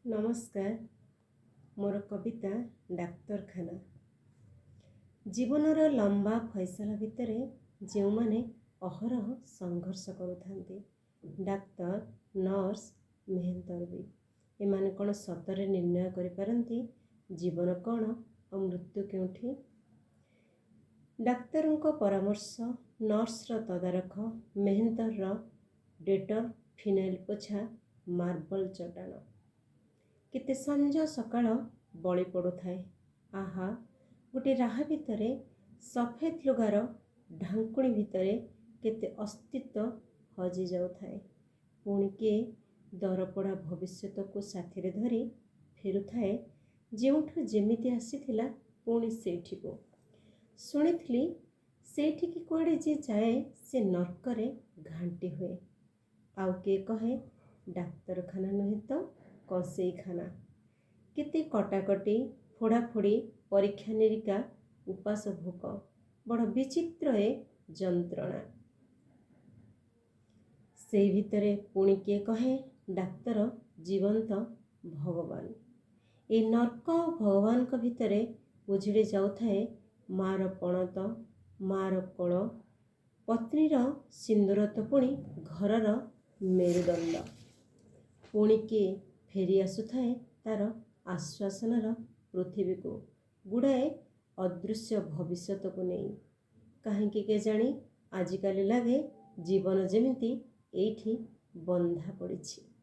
ନମସ୍କାର। ମୋର କବିତା ଡାକ୍ତରଖାନା। ଜୀବନର ଲମ୍ବା ଫଇସଲା ଭିତରେ ଯେଉଁମାନେ ଅହରହ ସଂଘର୍ଷ କରୁଥାନ୍ତି, ଡାକ୍ତର, ନର୍ସ, ମେହେନ୍ତର ବି, ଏମାନେ କ'ଣ ସତରେ ନିର୍ଣ୍ଣୟ କରିପାରନ୍ତି ଜୀବନ କ'ଣ ଆଉ ମୃତ୍ୟୁ କେଉଁଠି? ଡାକ୍ତରଙ୍କ ପରାମର୍ଶ, ନର୍ସର ତଦାରଖ, ମେହେନ୍ତରର ଡେଟଲ ଫିନାଇଲ ପୋଛା ମାର୍ବଲ ଚଟାଣ। କେତେ ସଞ୍ଜ ସକାଳ ବଳି ପଡ଼ୁଥାଏ। ଆହା, ଗୋଟିଏ ରାହା ଭିତରେ, ସଫେଦ ଲୁଗାର ଢାଙ୍କୁଣୀ ଭିତରେ କେତେ ଅସ୍ତିତ୍ୱ ହଜି ଯାଉଥାଏ। ପୁଣି କିଏ ଦରପୋଡ଼ା ଭବିଷ୍ୟତକୁ ସାଥିରେ ଧରି ଫେରୁଥାଏ ଯେଉଁଠୁ ଯେମିତି ଆସିଥିଲା ପୁଣି ସେଇଠିକୁ। ଶୁଣିଥିଲି, ସେଇଠିକି କୁଆଡ଼େ ଯିଏ ଯାଏ ସେ ନର୍କରେ ଘାଣ୍ଟି ହୁଏ। ଆଉ କିଏ କହେ, ଡାକ୍ତରଖାନା ନୁହେଁ ତ କଂସେଇଖାନା। କେତେ କଟାକଟି, ଫୋଡ଼ାଫୋଡ଼ି, ପରୀକ୍ଷା ନିରୀକ୍ଷା, ଉପାସ ଭୋକ। ବଡ଼ ବିଚିତ୍ର ଏ ଯନ୍ତ୍ରଣା। ସେଇ ଭିତରେ ପୁଣି କିଏ କହେ, ଡାକ୍ତର ଜୀବନ୍ତ ଭଗବାନ। ଏ ନର୍କ ଆଉ ଭଗବାନଙ୍କ ଭିତରେ ଉଜୁଡ଼ି ଯାଉଥାଏ ମା'ର ପଣତ, ମା'ର କୋଳ, ପତ୍ନୀର ସିନ୍ଦୁର ତ ପୁଣି ଘରର ମେରୁଦଣ୍ଡ। ପୁଣି କିଏ ଫେରି ଆସୁଥାଏ ତା'ର ଆଶ୍ୱାସନାର ପୃଥିବୀକୁ, ଗୁଡ଼ାଏ ଅଦୃଶ୍ୟ ଭବିଷ୍ୟତକୁ ନେଇ। କାହିଁକି କେଜାଣି ଆଜିକାଲି ଲାଗେ ଜୀବନ ଯେମିତି ଏଇଠି ବନ୍ଧା ପଡ଼ିଛି।